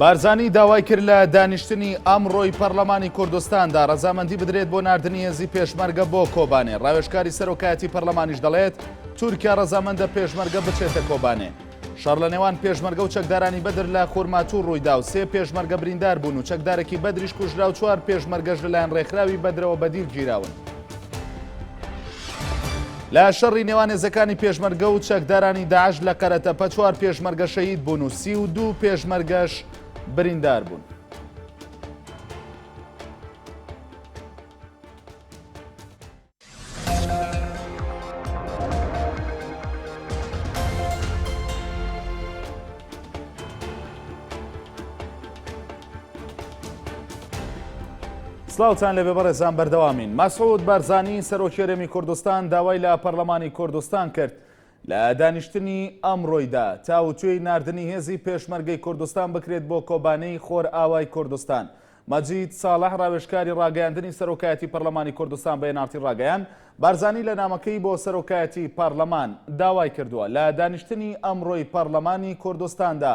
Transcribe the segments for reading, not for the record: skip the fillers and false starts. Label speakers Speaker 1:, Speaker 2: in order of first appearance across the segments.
Speaker 1: بارزانی داوای کرد لە دانیشتنی ئەمڕۆی پەرلەمانی کوردستاندا ڕەزامەندی بدرێت بۆ ناردنی هێزی پێشمەرگە بۆ کۆبانێ. ڕاوێژکاری سەرۆکایەتی پەرلەمانیش دەڵێت، تورکیا ڕەزامەندە پێشمەرگە بچێتە کۆبانێ. شەڕ لە نێوان پێشمەرگە و چەکدارانی بەدر لە خورماتوو ڕوویدا و سێ پێشمەرگە بریندار بوون و چەکدارێکی بەدریش کوژرا و چوار پێشمەرگەش لەلایەن ڕێکخراوی بەدرەوە بەدیل گیراون. لە شەڕی نێوان هێزەکانی پێشمەرگە و چەکدارانی داعش لە قەرەتەپە چوار پێشمەرگە شەهید بوون و 32 پێشمەرگەش بریندار بوون. سڵاوتان لەبێ بەڕێزان بەردەوامین مەسعود بارزانی سەرۆکی هەرێمی کوردستان داوای لە پەرلەمانی کوردستان کرد لە دانیشتنی ئەمڕۆیدا تاوتوێی ناردنی هێزی پێشمەرگەی کوردستان بکرێت بۆ کۆبانێی خۆرئاوای کوردستان مەجید ساڵح ڕاوێژکاری ڕاگەیاندنی سەرۆکایەتی پەرلەمانی کوردستان بە ئێن ئاڕ تی ڕاگەیاند، بارزانی لە نامەکەی بۆ سەرۆکایەتی پەرلەمان داوای کردووە لە دانیشتنی ئەمڕۆی پەرلەمانی کوردستاندا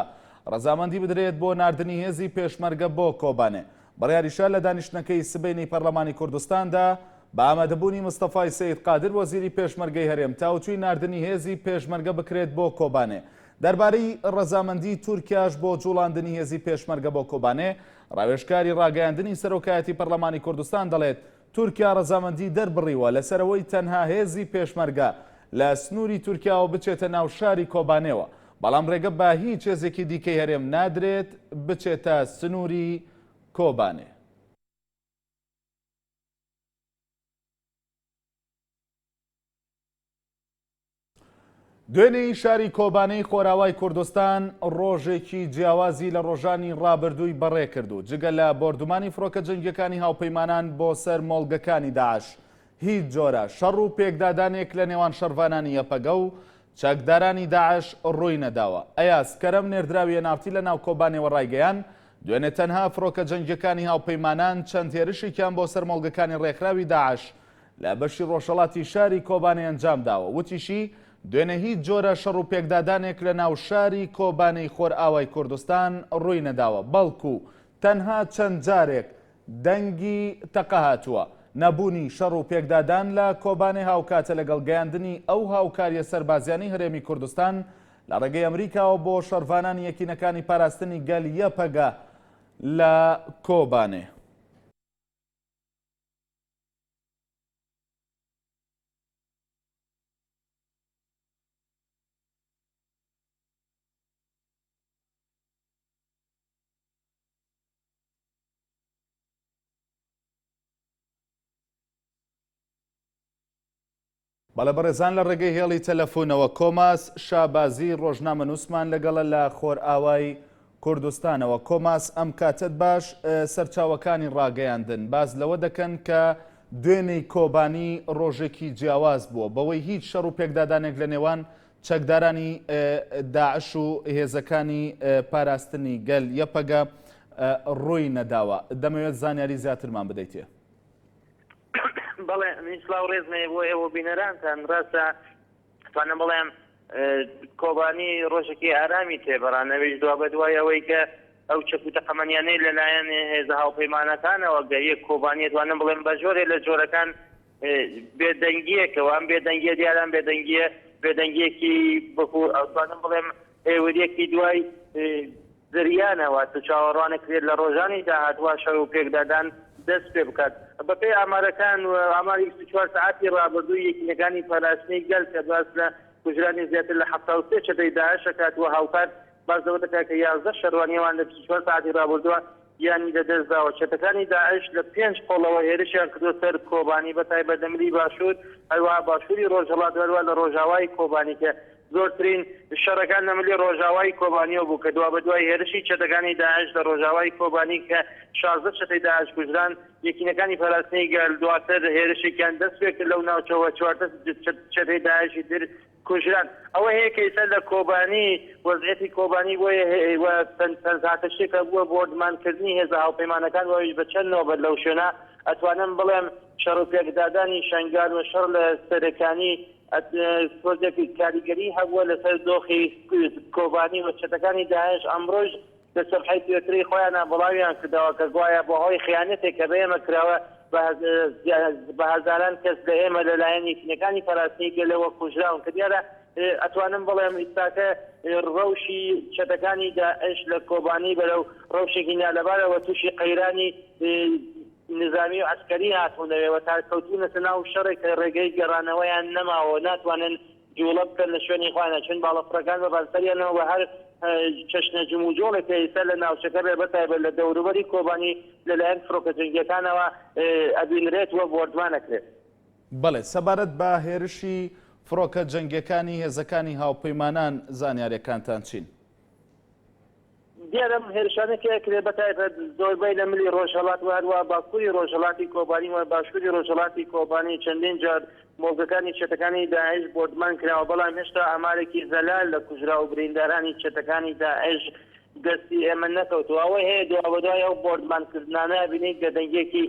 Speaker 1: ڕەزامەندی بدرێت بۆ ناردنی هێزی پێشمەرگە بۆ کۆبانێ. بڕیاریشە لە دانیشتنەکەی سبەینێی پەرلەمانی کوردستاندا بە ئامادەبوونی مستەفای سەید قادر وەزیری پێشمەرگەی هەرێم تاوتوێی ناردنی هێزی پێشمەرگە بکرێت بۆ کۆبانێ. دەربارەی ڕەزامەندی تورکیاش بۆ جوڵاندنی هێزی پێشمەرگە بۆ کۆبانێ، ڕاوێژکاری ڕاگەیاندنی سەرۆکایەتی پەرلەمانی کوردستان دەڵێت، تورکیا ڕەزامەندی دەربڕیوە لەسەر ئەوەی تەنها هێزی پێشمەرگە لە سنووری تورکیاوە بچێتە ناو شاری کۆبانێوە، بەڵام ڕێگە بە هیچ هێزێکی دیکەی هەرێم نادرێت بچێتە سنووری کۆبانێ. دوێنێی شاری کۆبانێی خۆراوای کوردستان ڕۆژێکی جیاوازی لە ڕۆژانی ڕابردووی بەڕێکرد و جگە لە بۆردومانی فڕۆکە جەنگیەکانی هاوپەیمانان بۆ سەر مۆڵگەکانی داعش هیچ جۆرە شەڕ و پێکدادانێک لە نێوان شەڕڤانانی یەپەگە و چەکدارانی داعش ڕووی نەداوە. ئەیاز کەرەم نێردراوی ئێن ئاڕ تی لە ناو کۆبانێوە ڕایگەیاند، دوێنێ تەنها فڕۆکە جەنگیەکانی هاوپەیمانان چەند هێرشێکیان بۆ سەر مۆڵگەکانی ڕێکخراوی داعش لە بەشی ڕۆژهەڵاتی شاری کۆبانێ ئەنجامداوە، وتیشی، دوێنێ هیچ جۆرە شەڕ و پێکدادانێک لە ناو شاری کۆبانێی خۆرئاوای کوردستان ڕووی نەداوە، بەڵکو تەنها چەند جارێک دەنگی تەقە هاتووە. نەبوونی شەڕ و پێکدادان لە کۆبانێ هاوکاتە لەگەڵ گەیاندنی ئەو هاوکارییە سەربازیانەی هەرێمی کوردستان لە ڕێگەی ئەمریکاوە بۆ شەڕڤانانی یەکینەکانی پاراستنی گەل یەپەگە لە کۆبانێ. بەڵێ بەڕێزان لە ڕێگەی هێڵی تەلەفۆنەوە کۆماس شابازی ڕۆژنامەنووسمان لەگەڵە لە خۆرئاوای کوردستانەوە. کۆماس ئەم کاتەت باش، سەرچاوەکانی ڕاگەیاندن باس لەوە دەکەن کە دوێنێی کۆبانی ڕۆژێکی جیاواز بووە بەوەی هیچ شەڕ و پێکدادانێک لە نێوان چەکدارانی داعش و هێزەکانی پاراستنی گەل یەپەگە ڕووی نەداوە. دەمەوێت زانیاری زیاترمان بدەیتێ.
Speaker 2: بەڵێ من سڵاو ڕێزم هەیە بۆ ئێوە بینەرانتان ڕاستە توانم بڵێم کۆبانی ڕۆژێکی ئارامی تێبەڕان ئەویش دوابەدوای ئەوەی کە ئەو چەک و تەقەمەنیانەی لەلایەن هێزە هاوپەیمانەکانەوە گەیە کۆبانی توانم بڵێم بە جۆرێ لە جۆرەکان بێدەنگیەکەوە ئەم بێدەنگیە دیارە ئەم بێدەنگیە بێدەنگیەکی بەکو ئەتوانم بڵێم هێوریەکی دوای زریانەوە تو چاوەڕوانەکرێت لە ڕۆژانی داهاتوە شەڕ و پێکدادان دەست پێ بکات. بەپێی ئامارەکان و ئاماری 24 سەعاتی ڕابردووی یەکینەکانی پاراستنی گەل کە باس لە کوژرانی زیاتر لە 73 چەتەی داعش ئەکات و هاوکات باس لەوە دەکات کە 11 شەڕوانی ئەوان لە 24 سەعاتی ڕابردووە گیانی لەدەستداوە. چەتەکانی داعش لە پێنج قۆڵەوە هێرشیان کردووە سەر کۆبانی بە تایبەت لە ملی باشوور، هەروەها باشووری ڕۆژهەڵات و هەروەها لە ڕۆژاوای کۆبانی کە زۆرترین شەڕەکان لە ملی ڕۆژاوای کۆبانیەوە بوو کە دوابەدوای هێرشی چەتەکانی داعش لە ڕۆژاوای کۆبانی کە 16 چەتەی داعش کوژران، یەکینەکانی پاراستنی گەل دواتر هێرشێکیان دەستپێکرد لەو ناوچەوە 14 چەتەی داعشی تر کوژران. ئەوە هەیە کە ئیستا لە کۆبانی وەزعیەتی کۆبانی بۆیە و پەنجا شتێکە بووە بۆردمان کردنی هێزە هاوپەیمانەکان و ئەویش بە چەند نۆبەت لەو شوێنە ئەتوانم بڵێم شەڕ و پێکدادانی شەنگال و شەڕ لە سەرەکانی تۆزێک کاریگەری هەبووە لەسەر دۆخی کۆبانی و چەتەکانی داعش ئەمڕۆش. لە سەفحەی توێتری خۆیانا بڵاویان کردەوە کە گوایە بەهۆی خیانەتێک کە بە ئێمە کراوە بە هەزاران کەس لە ئێمە لەلایەن یەکینەکانی پاراستنی گەلەوە کوژراون کە دیارە ئەتوانم بڵێم ئیستاکە ڕەوشی چەتەکانی داعش لە کۆبانی بەرەو ڕەوشێکی نالەبارەوە تووشی قەیرانی نزامی و عەسکەری هاتوونەوێ و تا کەوتوونەتە ناو شەڕێک کە ڕێگەی گەڕانەوەیان نەماوە و ناتوانن جووڵە بکەن لە شوێنی خۆیانە چون باڵەفڕەکان بە بەرسەریانەوە و هەر چەشنە جموجۆڵێک کە ئیستا لە ناوچەکە بێ بەتایبەت لە دەوروبەری کۆبانی لەلایەن فڕۆکە جەنگییەکانەوە ئەبینرێت و بۆردمان ئەکرێت.
Speaker 1: بەڵێ، سەبارەت بە هێرشی فڕۆکە جەنگییەکانی هێزەکانی هاوپەیمانان زانیارییەکانتان چین؟
Speaker 2: دیارە ئەم هێرشانە کە ئەکرێت بە تایبەت زۆربەی لە ملی ڕۆژهەڵات و هەروەها باکووری ڕۆژهەڵاتی کۆبانی و باشووری ڕۆژهەڵاتی کۆبانی چەندین جار مۆڵگەکانی چەتەکانی داعش بۆردمان کراوە بەڵام هێشتا ئامارێکی زەلال لە کوژراو و بریندارانی چەتەکانی داعش دەستی ئێمە نەکەوتووە ئەوەی هەیە دوابەدوای ئەو بۆردمان کردنانە ئەبینیت بێدەنگیەکی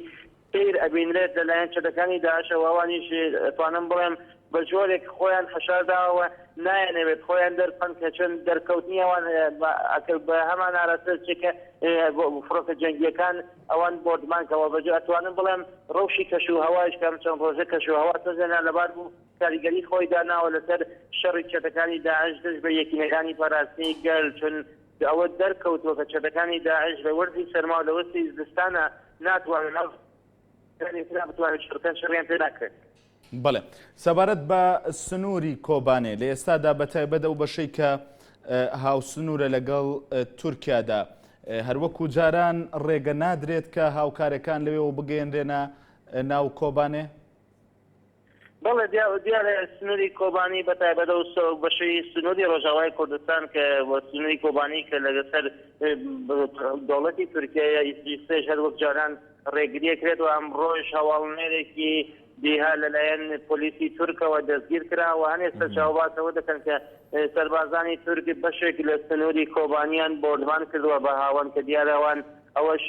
Speaker 2: سەیر ئەبینرێت لە لایەن چەتەکانی داعشەوە، ئەوانیش ئەتوانم بڵێم بە جۆرێک خۆیان حەشار داوە و نایانەوێت خۆیان دەربخەن کە چۆن دەرکەوتنی ئەوان بە هەمان ئاراستە دەچێت کە فڕۆکە جەنگییەکان ئەوان بۆردمان کەوە بە ئەتوانم بڵێم ڕەوشی کەش و هەوایش کە ئەم چەند ڕۆژە کەش و هەوا تۆزێ نالەبار بوو کاریگەری خۆی داناوە لەسەر شەڕی چەتەکانی داعش دژ بە یەکینەکانی پاراستنی گەل چون ئەوە دەرکەوتووە کە چەتەکانی داعش لە وەرزی سەرما و لە وەرزی زستانا ناتوانن ئەو ترا بتوانن شەڕ بکەن، شەڕیان پێ ناکرێت.
Speaker 1: بەڵێ سەبارەت بە سنووری کۆبانێ لە ئێستادا بە تایبەت ئەو بەشەی کە هاوسنوورە لەگەڵ تورکیادا هەروەکو جاران ڕێگە نادرێت کە هاوکارەکان لەوێەوە بگەیەنرێنە ناو کۆبانێ؟
Speaker 2: بەڵێ دیارە سنووری کۆبانی بە تایبەت ئەو بەشەی سنووری ڕۆژاوای کوردستان کە سنووری کۆبانی کە لەسەر دەوڵەتی تورکیایە ئیستێش هەر وەک جاران ڕێگریە کرێت و ئەمڕۆش هەواڵنێرێکی دیها لەلایەن پۆلیسی تورکەوە دەستگیر کرا و هەنێ سەرچاوە باس لەوە دەکەن کە سەربازانی تورک بەشێک لە سنووری کۆبانیان بۆردمان کردووە بە هاوەن کە دیارە ئەوان ئەوەش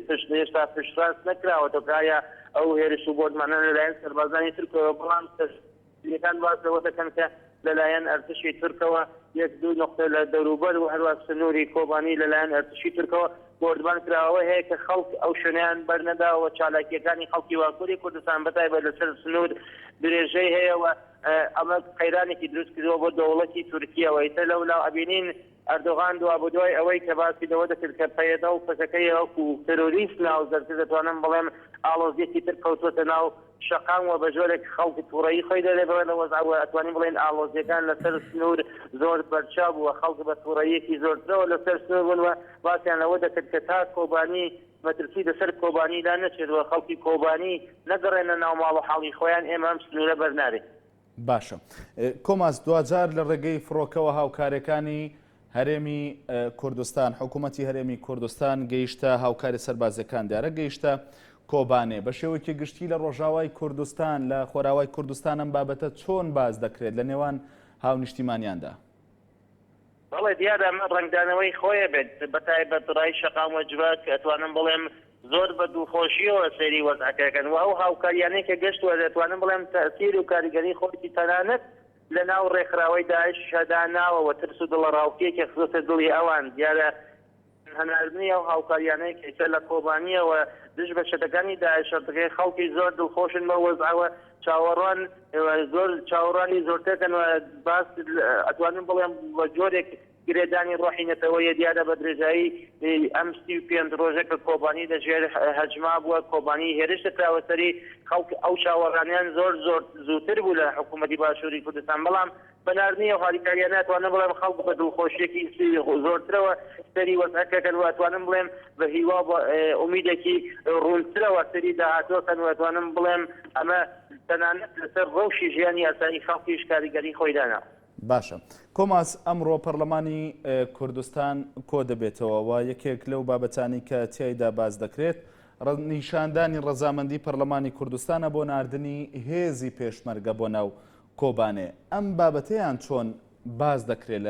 Speaker 2: پشت هێشتا پشتڕاست نەکراوەتەوە کە ئایا ئەو هێرش و بۆردمانە لەلایەن سەربازانی تورکەوە، بەڵام سەرچاوەکان باس لەوە دەکەن کە لەلایەن ئەرتشی تورکەوە یەک دوو نوقتە لە دەوروبەر و هەروەها سنووری کۆبانی لەلایەن ئەرتشی تورکەوە بۆردمان کراوە هەیە کە خەڵک ئەو شوێنەیان بەرنەداوە و چالاکییەکانی خەڵکی باکووری کوردستان بەتایبەت لەسەر سنوور درێژەی هەیە و ئەمە قەیرانێکی دروست کردووە بۆ دەوڵەتی تورکیە و ئیتر لەولاو ئەبینین ئەردۆغان دوابەدوای ئەوەی کە باسی لەوە دەکرد کە پەیەدە و پەکەکەی وەکو تێرۆریست ناوزەد کرد، دەتوانم بڵێم ئاڵۆزییەکی تر کەوتووەتە ناو شەقام و بە جۆرێک خەڵک تووڕەیی خۆی دەرێبڕێت لە وەزع و ئەتوانین بڵێین ئاڵۆزییەکان لەسەر سنوور زۆر بەرچاو بووە، خەڵک بە تووڕەییەکی زۆرترەوە لەسەر سنوور بوون و باسیان لەوە دەکرد کە تا کۆبانی مەترسی لەسەر کۆبانی لا نەچێت و خەڵکی کۆبانی نەگەڕێنە ناو ماڵ و حاڵی خۆیان ئێمە ئەم سنوورە بەرنارین.
Speaker 1: باشە کۆماس دواجار لە ڕێگەی فڕۆکەوە هاوکارەکانی هەرێمی کوردستان حکوومەتی هەرێمی کوردستان گەیشتە هاوکاری سەربازەکان دیارە گەیشتە کۆبانێ بە شێوەیەکی گشتی لە ڕۆژاوای کوردستان لە خۆراوای کوردستان ئەم بابەتە چۆن باز دەکرێت لە نێوان هاونیشتیمانیاندا؟
Speaker 2: بەڵێ دیارە ئەمە ڕەنگدانەوەی خۆیە بێت بەتایبەت ڕای شەقام و جڤاک ئەتوانم بڵێم زۆر بە دڵخۆشیەوە سەیری وەزعەکە ئەکەن و ئەو هاوکاریانەی کە گەشتوە دەتوانم بڵێم تەئسیر و کاریگەری خۆی تەنانەت لە ناو ڕێکخراوەی داعشیشا داناوە و ترس و دڵەڕاوکێکی خستۆتە دڵی ئەوان دیارە هەناردنی ئەو هاوکاریانەی کە ئیستا لە کۆبانیەوە دژ بە چەتەکانی داعش شەڕ دەکرێت خەڵکی زۆر دڵخۆشن بەو وەزعەوە چاوەڕوان زۆر چاوەڕوانی زۆرترەکەن و باس ئەتوانم بڵێم بە جۆرێک گرێدانی ڕۆحی نەتەوەیە دیارە بە درێژایی ئەم 35 ڕۆژە کە کۆبانی لە ژێر هەجما بووە کۆبانی هێرش دەکراوە سەری خەڵک ئەو چاوەڕانیان زۆر زۆر زووتر بوو لە حکوومەتی باشووری کوردستان بەڵام بە ناردنی ئەو هاریکارییانە ئەتوانم بڵێم خەڵک بە دڵخۆشییەکی زۆرترەوە سەیری وەزعەکە دەکەن و ئەتوانم بڵێم بە هیوا و بە ئومیدێکی ڕوونترەوە سەیری داهاتوو ئەکەن و ئەتوانم بڵێم ئەمە تەنانەت لەسەر ڕەوشی ژیانی ئاسایی خەڵکیش کاریگەری خۆی دانا.
Speaker 1: باشە کۆماس ئەمڕۆ پەرلەمانی کوردستان کۆ دەبێتەوە و یەکێک لەو بابەتانی کە تیایدا باس دەکرێت نیشاندانی ڕەزامەندی پەرلەمانی کوردستانە بۆ ناردنی هێزی پێشمەرگە بۆ ناو کۆبانێ، ئەم بابەتەیان چۆن باس دەکرێت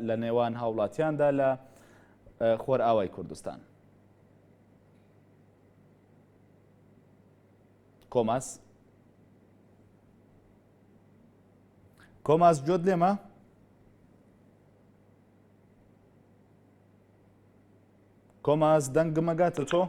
Speaker 1: لە نێوان هاوڵاتیاندا لە خۆرئاوای کوردستان؟ کۆماس کۆماس جۆت لێمە؟ کۆماس دەنگم ئەگاتە تۆ؟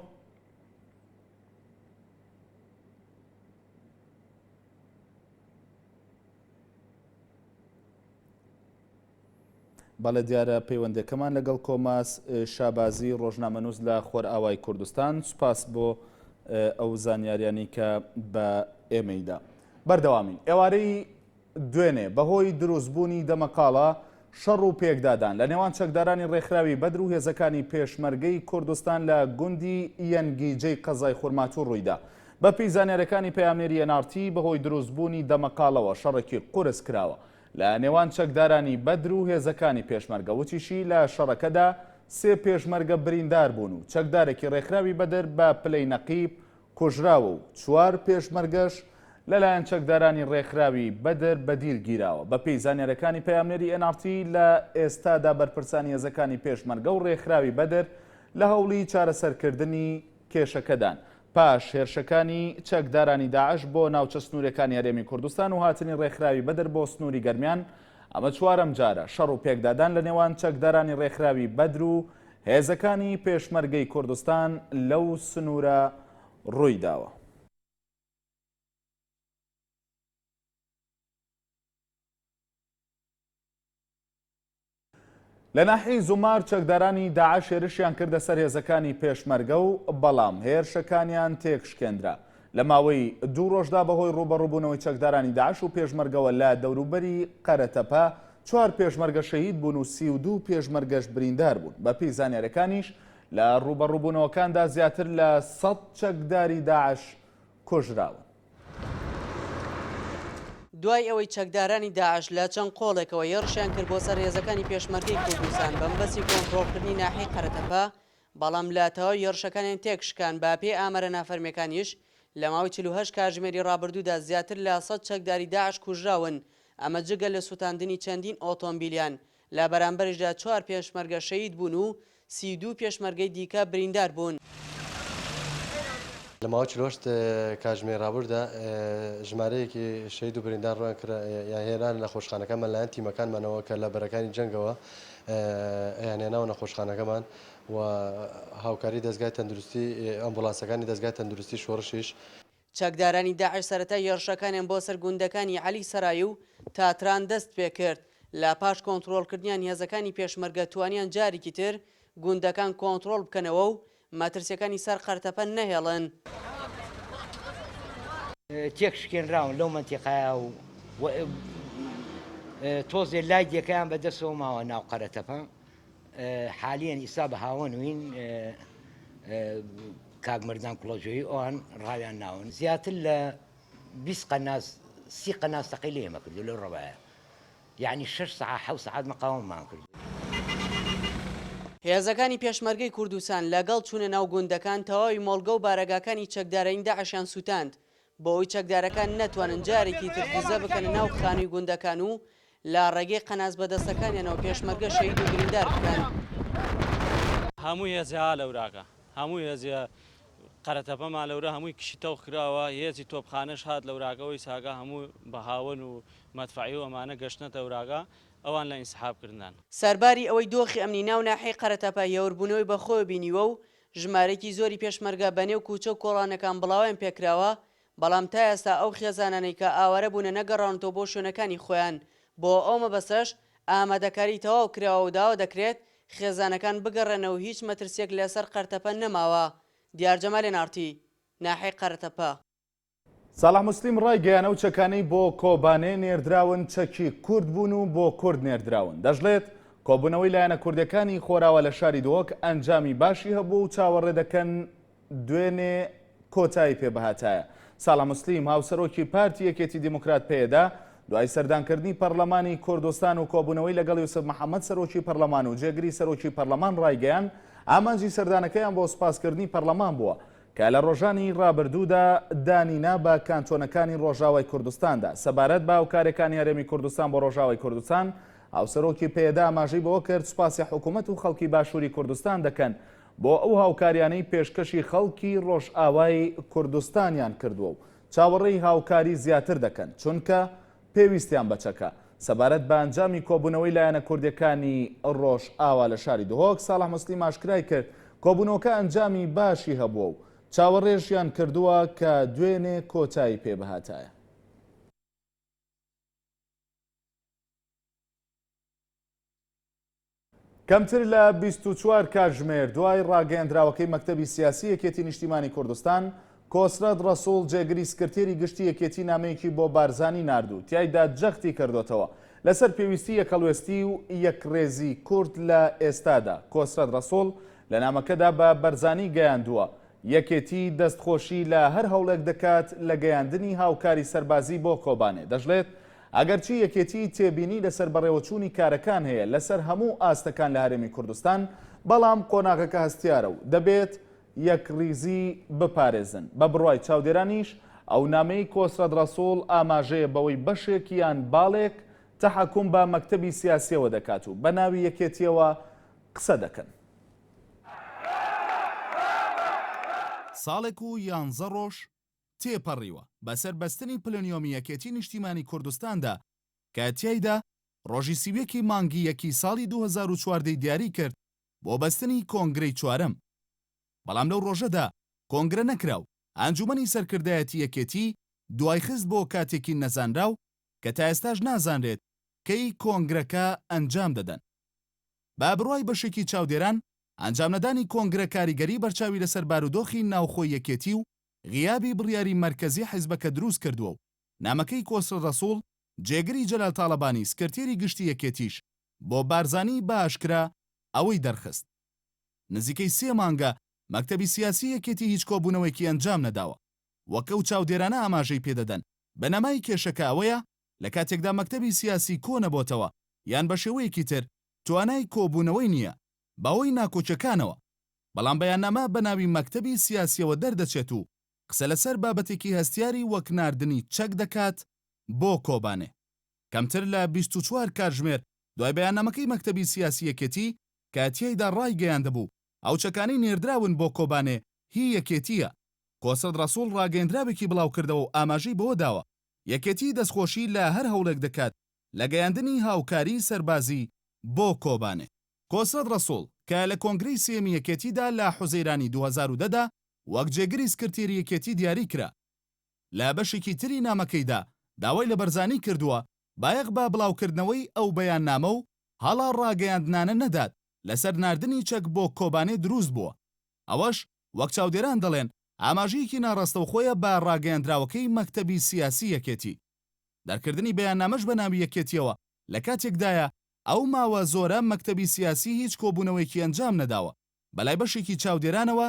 Speaker 1: بەڵێ دیارە پەیوەندەکەمان لەگەڵ کۆماس شابازی ڕۆژنامەنووس لە خۆرئاوای کوردستان سوپاس بۆ ئەو زانیاریانی کە بە ئێمەیدا بەردەوامین ئێوارەی دوێنێ بەهۆی دروستبوونی دەمەقاڵە، شەڕ و پێکدادان لە نێوان چەکدارانی ڕێکخراوی بەدر و هێزەکانی پێشمەرگەی کوردستان لە گوندی یەنگیجەی قەزای خورماتوو ڕوویدا. بەپێی زانیاریەکانی پەیامنێری ئێن ئاڕ تی، بەهۆی دروستبوونی دەمەقاڵەوە شەڕێکی قورس کراوە لە نێوان چەکدارانی بەدر و هێزەکانی پێشمەرگە. وتیشی، لە شەڕەکەدا سێ پێشمەرگە بریندار بوون و چەکدارێکی ڕێکخراوی بەدر بە پلەی نەقیب کوژراوە و چوار پێشمەرگەش لەلایەن چەکدارانی ڕێکخراوی بەدر بەدیل گیراوە. بەپێی زانیاریەکانی پەیامنێری ئێن ئاڕ تی، لە ئێستادا بەرپرسانی هێزەکانی پێشمەرگە و ڕێکخراوی بەدر لە هەوڵی چارەسەرکردنی کێشەکەدان. پاش هێرشەکانی چەکدارانی داعش بۆ ناوچە سنووریەکانی هەرێمی کوردستان و هاتنی ڕێکخراوی بەدر بۆ سنووری گەرمیان، ئەمە چوارەم جارە شەڕ و پێکدادان لە نێوان چەکدارانی ڕێکخراوی بەدر و هێزەکانی پێشمەرگەی کوردستان لەو سنوورە ڕوویداوە. لە ناحیەی زومار چەکدارانی داعش هێرشیان کردە سەر هێزەکانی پێشمەرگە و بەڵام هێرشەکانیان تێکشکێندرا. لە ماوەی دوو ڕۆژدا بەهۆی ڕووبەڕووبوونەوەی چەکدارانی داعش و پێشمەرگەوە لە دەوروبەری قەرەتەپە چوار پێشمەرگە شەهید بوون و 32 پێشمەرگەش بریندار بوون. بەپێی زانیاریەکانیش لە ڕووبەڕووبوونەوەکاندا زیاتر لە 100 چەکداری داعش کوژراون.
Speaker 3: دوای ئەوەی چەکدارانی داعش لە چەند قۆڵێکەوە هێڕشیان کرد بۆ سەر هێزەکانی پێشمەرگەی کوردستان بەمەبەستی کۆنترۆڵکردنی ناحیەی قەرەتەپە، بەڵام لە تەواوی هێڕشەکانیان تێکشکان، بە پێی ئامارە نافەرمیەکانیش لە ماوەی 48 کاژمێری ڕابردوودا زیاتر لە 100 چەکداری داعش کوژراون، ئەمە جگە لە سوتاندنی چەندین ئۆتۆمبیلیان، لە بەرامبەریشدا چوار پێشمەرگە شەهید بوون و 32 پێشمەرگەی دیکە بریندار بوون.
Speaker 4: لە ماوەی 48 کاتژمێری ڕابردوودا ژمارەیەکی شەهید و بریندار ڕوویان کرا یان هێنانە نەخۆشخانەکانمان لایەن تیمەکانمانەوە کە لە بەرەکانی جەنگەوە ئەیانهێناوە نەخۆشخانەکەمان و هاوکاری دەزگای تەندروستی ئەمبوڵانسەکانی دەزگای تەندروستی شۆڕشیش.
Speaker 3: چەکدارانی داعش سەرەتای هێڕشەکانیان بۆ سەر گوندەکانی عەلی سەرای و تاتران دەست پێکرد، لە پاش کۆنتڕۆڵکردنیان هێزەکانی پێشمەرگە توانیان جارێکی تر گوندەکان کۆنتڕۆڵ بکەنەوە و مەترسیەکانی سەر قەرتەپە نەهێڵن.
Speaker 5: تێک شکێنراون لەو مەنتیقایە و تۆزێ لای دێکەیان بە دەسەوە ماوە ناو قەرەتەپە حالیەن ئیستا بە هاوەن وین کاک مەردان کوڵەجۆیی ئەوان ڕاویان ناون زیاتر لە 20 قەناس سی قەناس تەقەی لێ ئێمە کردو لەو ڕەوایە یەعنی شەش سەعات حەوت سەعات مقاوەمەمان کرد.
Speaker 3: هێزەکانی پێشمەرگەی کوردستان لەگەڵ چوونە ناو گوندەکان تەواوی مۆڵگە و بارەگاکانی چەکدارانی داعشیان سووتاند بۆ ئەوەی چەکدارەکان نەتوانن جارێکی تر دزە بکەنە ناو خانووی گوندەکان و لە ڕێگەی قەناس بەدەستەکانیانەوە پێشمەرگە شەهید و بریندار بکەن.
Speaker 6: هەموو هێزێ ها لەوراکە هەموو هێزێ قەرەتەپەمان لەورە هەمووی کشی تەوق کراوە هێزی تۆپخانەش هات لەوراکە ئەوی ساگا هەموو بە هاوەن و مەدفەعی و ئەمانە گەشتنەتە ئەوراکە ئەوان لە ئینسحاب کردنان.
Speaker 3: سەرباری ئەوەی دۆخی ئەمنی ناو ناحیەی قەرەتەپە هێوربوونەوەی بەخۆوە بینیوە و ژمارەیەکی زۆری پێشمەرگە بەنێو کوچە و کۆڵانەکان بڵاوەیان پێکراوە، بەڵام تا ئێستا ئەو خێزانانەی کە ئاوارە بوونە نەگەڕاونەتەوە بۆ شوێنەکانی خۆیان، بۆ ئەو مەبەستەش ئامادەکاری تەواو کراوە و داوا دەکرێت خێزانەکان بگەڕێنەوە و هیچ مەترسییەک لەسەر قەرتەپە نەماوە. دیار جەمال ئێن ئاڕ تی، ناحیەی قەرەتەپە.
Speaker 1: ساڵح موسلیم ڕایگەیان ئەو چەکانەی بۆ کۆبانێ نێردراون چەکی کورد بوون و بۆ کورد نێردراون. دەشڵێت، کۆبوونەوەی لایەنە کوردیەکانی خۆراوا لە شاری دهۆک ئەنجامی باشی هەبوو و چاوەڕێ دەکەن دوێنێ کۆتایی پێ بهاتایە. ساڵح موسلیم، هاوسەرۆکی پارتی یەکێتی دیموکرات پەیەدە، دوای سەردانکردنی پەرلەمانی کوردستان و کۆبوونەوەی لەگەڵ یوسف محەمەد سەرۆکی پەرلەمان و جێگری سەرۆکی پەرلەمان ڕایگەیاند، ئامانجی سەردانەکەیان بۆ سوپاسکردنی پەرلەمان بووە کە لە ڕۆژانی ڕابردوودا دانی نا بە کانتۆنەکانی ڕۆژاوای کوردستاندا. سەبارەت بە هاوکارییەکانی هەرێمی کوردستان بۆ ڕۆژاوای کوردستان، هاوسەرۆکی پەیەدە ئاماژەی بەوە کرد، سوپاسی حکومەت و خەڵکی باشووری کوردستان دەکەن بۆ ئەو هاوکاریانەی پێشکەشی خەڵکی ڕۆژئاوای کوردستانیان کردووە و چاوەڕێی هاوکاری زیاتر دەکەن، چونکە پێویستیان بە چەکە. سەبارەت بە ئەنجامی کۆبوونەوەی لایەنە کوردییەکانی ڕۆژئاوا لە شاری دهۆک، ساڵح موسلیم ئاشکرای کرد، کۆبوونەوەکە ئەنجامی باشی هەبووە و چاوەڕێشیان کردووە کە دوێنێ کۆتایی پێ بهاتایە. کەمتر لە 24 کاتژمێر دوای ڕاگەیەندراوەکەی مەکتەبی سیاسی یەکێتی نیشتیمانی کوردستان، کۆسرەت ڕەسوڵ جێگری سکرتێری گشتی یەکێتی نامەیەکی بۆ بارزانی نارد و تیایدا جەختی کردۆتەوە لەسەر پێویستی یەکهەڵوێستی و یەکڕێزی کورد لە ئێستادا. کۆسرەت ڕەسوڵ لە نامەکەدا بە بەرزانی گەیاندووە، یەکێتی دەستخۆشی لە هەر هەوڵێک دەکات لە گەیاندنی هاوکاری سەربازی بۆ کۆبانێ. دەشڵێت، ئەگەرچی یەکێتی تێبینی لەسەر بەڕێوەچوونی کارەکان هەیە لەسەر هەموو ئاستەکان لە هەرێمی کوردستان، بەڵام قۆناغەکە هەستیارە و دەبێت یەکڕیزی بپارێزن. بە بڕوای چاودێرانیش، ئەو نامەی کۆسرەت ڕەسوڵ ئاماژەیە بەوەی بەشێک یان باڵێک تەحەکوم بە مەکتەبی سیاسییەوە دەکات و بە ناوی یەکێتییەوە قسە دەکەن. ساڵێک و یانزە ڕۆژ تێپەڕیوە بەسەر بەستنی پلنیۆمی یەکێتی نیشتیمانی کوردستاندا کە تیایدا ڕۆژی 31 ی مانگی یەکی ساڵی 2014 ی دیاری کرد بۆ بەستنی کۆنگرەی چوارەم بەڵام لەو ڕۆژەدا کۆنگرە نەکرا و ئەنجومەنی سەرکردایەتی یەکێتی دوایخست بۆ کاتێکی نەزانراو کە تا ئێستاش نازانرێت کەی کۆنگرەکە ئەنجام دەدەن. بە بڕوای بەشێکی چاودێران، ئەنجامنەدانی کۆنگرە کاریگەری بەرچاوی لەسەر بارودۆخی ناوخۆی یەکێتی و غیابی بڕیاری مەرکەزی حیزبەکە دروست کردووە و نامەکەی کۆسرەت ڕەسوڵ جێگری جەلال تاڵەبانی سکرتێری گشتی یەکێتیش بۆ بارزانی بە ئاشکرا ئەوەی دەرخست نزیکەی سێ مانگە مەکتەبی سیاسی یەکێتی هیچ کۆبوونەوەیەکی ئەنجام نەداوە وەک ئەو چاودێرانە ئاماژەی پێدەدەن بنەمای کێشەکە ئەوەیە لە کاتێکدا مەکتەبی سیاسی کۆنەبۆتەوە یان بە شێوەیەکی تر توانای کۆبوونەوەی نییە بەهۆی ناکۆکیەکانەوە، بەڵام بەیاننامە بە ناوی مەکتەبی سیاسیەوە دەردەچێت و قسە لەسەر بابەتێکی هەستیاری وەک ناردنی چەک دەکات بۆ کۆبانێ. کەمتر لە 24 کاتژمێر دوای بەیاننامەکەی مەکتەبی سیاسی یەکێتی کە تیایدا ڕایگەیاندبوو ئەو چەکانەی نێردراون بۆ کۆبانێ هی یەکێتییە، کۆسرەت ڕەسوڵ ڕاگەیەندراوێکی بڵاوکردەوە و ئاماژەی بەوە داوە یەکێتی دەستخۆشی لە هەر هەوڵێک دەکات لە گەیاندنی هاوکاریی سەربازی بۆ کۆبانێ. کۆسرەت ڕەسوڵ کە لە کۆنگرەی سێیەمی یەکێتیدا لە حوزەیرانی 2010 دا وەک جێگری سکرتێری یەکێتی دیاری کرا، لە بەشێکی تری نامەکەیدا داوای لە بەرزانی کردووە بایەخ بە بڵاوکردنەوەی ئەو بەیاننامە و هەڵە ڕاگەیاندنانە نەدات لەسەر ناردنی چەک بۆ کۆبانێ دروست بووە، ئەوەش وەک چاودێران دەڵێن ئاماژەیەکی ناڕاستەوخۆیە بە ڕاگەیاندراوەکەی مەکتەبی سیاسی یەکێتی. دەرکردنی بەیاننامەش بە ناوی یەکێتیەوە لە کاتێکدایە ئەو ماوە زۆرە مەکتەبی سیاسی هیچ کۆبوونەوەیەکی ئەنجام نەداوە، بەلای بەشێکی چاودێرانەوە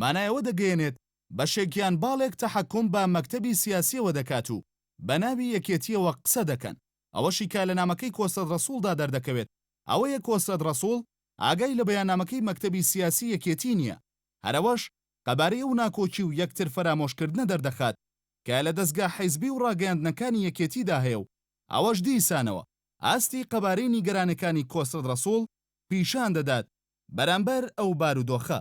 Speaker 1: مانای ئەوە دەگەیەنێت بەشێک یان باڵێک تەحەکوم بە مەکتەبی سیاسیەوە دەکات و بە ناوی یەکێتیەوە قسە دەکەن، ئەوەشی کە لە نامەکەی کۆسرەت ڕەسوڵدا دەردەکەوێت ئەوەیە کۆسرەت ڕەسوڵ ئاگای لە بەیاننامەکەی مەکتەبی سیاسی یەکێتی نیە، هەر ئەوەش قەبارەی ئەو ناکۆکی و یەکتر فەرامۆشکردنە دەردەخات کە لە دەزگا حیزبی و ڕاگەیاندنەکانی یەکێتیدا هەیە و ئەوەش دیسانەوە ئاستی قەبارەی نیگەرانێکانی کۆسرەت ڕەسوڵ پیشان دەدات بەرامبەر ئەو بارودۆخە.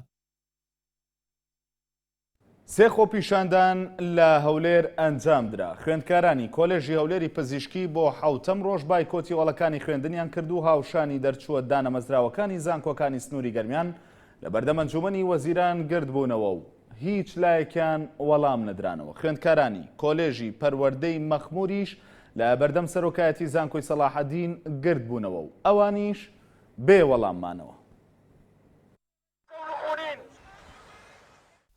Speaker 1: سێ خۆپیشاندان لە هەولێر ئەنجامدرا. خوێندکارانی کۆلێژی هەولێری پزیشکی بۆ حەوتەم ڕۆژ بایکۆتی هۆڵەکانی خوێندنیان کرد و هاوشانی دەرچووە دانەمەزراوەکانی زانکۆکانی سنووری گەرمیان لەبەردەم ئەنجوومەنی وەزیران گردبوونەوە و هیچ لایەکیان وەڵام نەدرانەوە. خوێندکارانی کۆلێژی پەروەردەی مەخمووریش لە بەردەم سەرۆکایەتی زانکۆی سەڵاحەدین گردبوونەوە و ئەوانیش بێ وەڵام مانەوە.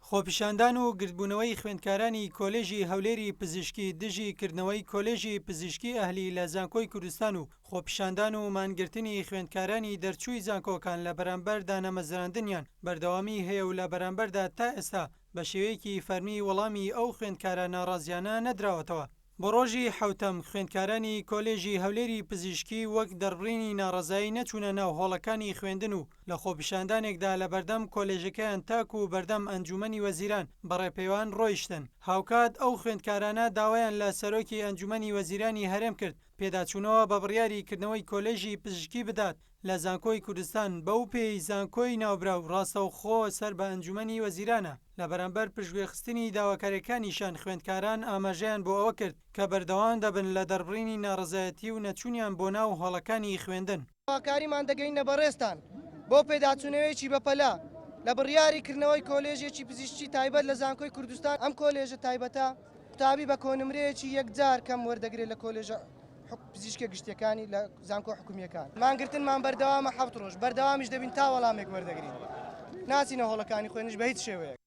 Speaker 7: خۆپیشاندان و گردبوونەوەی خوێندکارانی کۆلێژی هەولێری پزیشکی دژی کردنەوەی کۆلێژی پزیشکی ئەهلی لە زانکۆی کوردستان و خۆپیشاندان و مانگرتنی خوێندکارانی دەرچووی زانکۆکان لە بەرامبەر دانەمەزراندنیان بەردەوامی هەیە و لە بەرامبەردا تا ئێستا بە شێوەیەکی فەرمی وەڵامی ئەو خوێندکارە ناڕازیانە نەدراوەتەوە. بۆ ڕۆژی حەوتەم خوێندکارانی کۆلێژی هەولێری پزیشکی وەک دەربڕینی ناڕەزایی نەچوونە ناو هۆڵەکانی خوێندن و لە خۆپیشاندانێکدا لەبەردەم کۆلێژەکەیان تاکو بەردەم ئەنجومەنی وەزیران بە ڕێپێوان ڕۆیشتن. هاوکات ئەو خوێندکارانە داوایان لە سەرۆکی ئەنجومەنی وەزیرانی هەرێم کرد پێداچوونەوە بە بڕیاری کردنەوەی کۆلێژی پزیشکی بدات لە زانکۆی کوردستان بەو پێیەی زانکۆی ناوبراو ڕاستەوخۆ سەر بە ئەنجومەنی وەزیرانە. لە بەرامبەر پشتگوێخستنی داواکارییەکانیشیان خوێندکاران ئاماژەیان بۆ ئەوە کرد کە بەردەوام دەبن لە دەربڕینی ناڕەزایەتی و نەچوونیان بۆ ناو هۆڵەکانی خوێندن.
Speaker 8: داواکاریمان دەگەیننە بەڕێزتان بۆ پێداچوونەوەیەکی بەپەلە. لە بڕیاری کردنەوەی کۆلێژێکی پزیشکی تایبەت لە زانکۆی کوردستان، ئەم کۆلێژە تایبەتە قوتابی بە کۆنمرەیەکی یەکجار کەم وەردەگرێت لە کۆلێژە پزیشکە گشتیەکانی لە زانکۆ حکومییەکان. مانگرتنمان بەردەوامە حەوت ڕۆژ، بەردەوامیش دەبین تا وەڵامێک وەردەگرین. ناچینە هۆڵەکانی خوێندنیش بە هیچ شێوەیەک.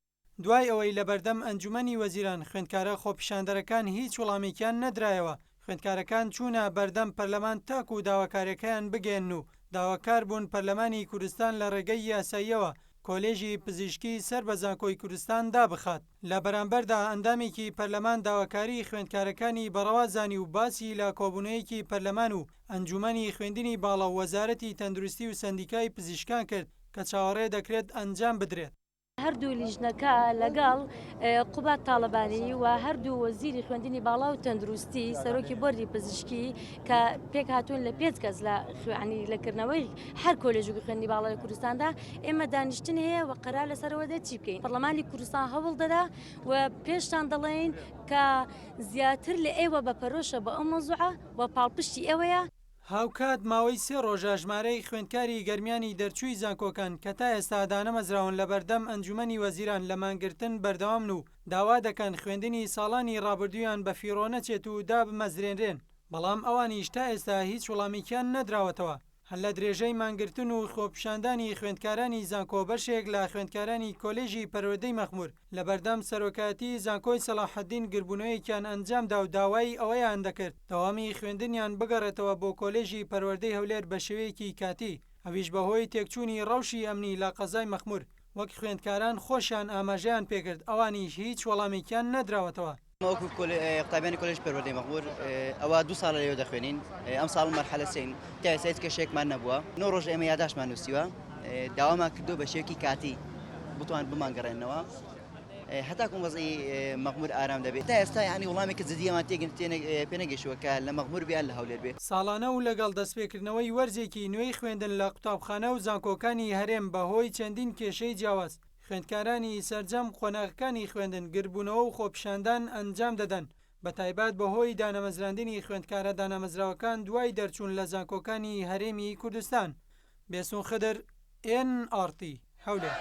Speaker 7: دوای ئەوەی لەبەردەم ئەنجومەنی وەزیران خوێندکارە خۆپیشاندەرەکان هیچ وەڵامێکیان نەدرایەوە، خوێندکارەکان چوونە بەردەم پەرلەمان تاکو داواکاریەکەیان بگەیەنن و داواکار بوون پەرلەمانی کوردستان لە ڕێگەی یاساییەوە کۆلێژی پزیشکی سەر بە زانکۆی کوردستان دابخات. لە بەرامبەردا ئەندامێکی پەرلەمان داواکاریی خوێندکارەکانی بە ڕەوا زانی و باسی لە کۆبوونەیەکی پەرلەمان و ئەنجومەنی خوێندنی باڵا و وەزارەتی تەندروستی و سەندیکای پزیشکان کرد کە چاوەڕێ دەکرێت ئەنجام بدرێت.
Speaker 9: هەردوو لیژنەکە لەگەڵ قوباد تاڵەبانی و هەردوو وەزیری خوێندنی باڵا و تەندروستی سەرۆکی بۆردی پزیشکی کە پێکهاتوون لە پێنج کەس لە خوێنی لە کردنەوەی هەر کۆلێژێکی خوێندنی باڵا لە کوردستاندا ئێمە دانیشتن هەیە و قەرار لەسەرەوە دێت چی بکەین پەرلەمانی کوردستان هەوڵ دەدا و پێشتان دەڵێین کە زیاتر لە ئێوە بە پەرۆشە بۆ ئەو مەوزوعە و پاڵپشتی ئێوەیە.
Speaker 7: هاوکات ماوەی سێ ڕۆژە ژمارەی خوێندکاری گەرمیانی دەرچووی زانکۆکان کە تا ئێستا دانەمەزراون لەبەردەم ئەنجومەنی وەزیران لە مانگرتن بەردەوامن و داوا دەکەن خوێندنی ساڵانی ڕابردوویان بەفیڕۆ نەچێت و دابمەزرێنرێن، بەڵام ئەوانیش تا ئێستا هیچ وەڵامێکیان نەدراوەتەوە. هەر لە درێژەی مانگرتن و خۆپیشاندانی خوێندکارانی زانکۆ بەشێک لە خوێندکارانی کۆلێژی پەروەردەی مەخمور لەبەردەم سەرۆکایەتی زانکۆی سەڵاحەدین گربوونەوەیەکیان ئەنجامدا و داوای ئەوەیان دەکرد دەوامی خوێندنیان بگەڕێتەوە بۆ کۆلێژی پەروەردەی هەولێر بەشێوەیەکی کاتی ئەویش بەهۆی تێکچوونی ڕەوشی ئەمنی لە قەزای مەخمور وەک خوێندکاران خۆشیان ئاماژەیان پێکرد ئەوانیش هیچ وەڵامێکیان نەدراوەتەوە.
Speaker 10: ئێمە وەکو قوتابیانی کۆلێژی پەروەردەی مەخمور ئەوە دوو ساڵە لەوێ دەخوێنین ئەم ساڵ مەرحەلە سێین تا ئێستا هیچ کێشەیەکمان نەبووە نۆ ڕۆژ ئێمە یاداشتمان نووسیوە داوامان کردووە بە شێوەیەکی کاتی بتوان بمانگەڕێنەوە هەتاکو وەزعی مەخمور ئارام دەبێت تا ئێستا یعنی وڵامێکی جدیەمان پێ نەگەیشتووە کە لە مەخمور بێ یان لە هەولێر بێ.
Speaker 7: ساڵانە و لەگەڵ دەستپێکردنەوەی وەرزێکی نوێی خوێندن لە قوتابخانە و زانکۆکانی هەرێم بەهۆی چەندین کێشەی جیاواز خوێندکارانی سەرجەم قۆناغەکانی خوێندن گردبوونەوە و خۆپیشاندان ئەنجام دەدەن، بەتایبەت بەهۆی دانەمەزراندنی خوێندکارە دانامەزراوەکان دوای دەرچوون لە زانکۆکانی هەرێمی کوردستان. بێستون خدر، ئێن ئاڕ تی، هەولێر.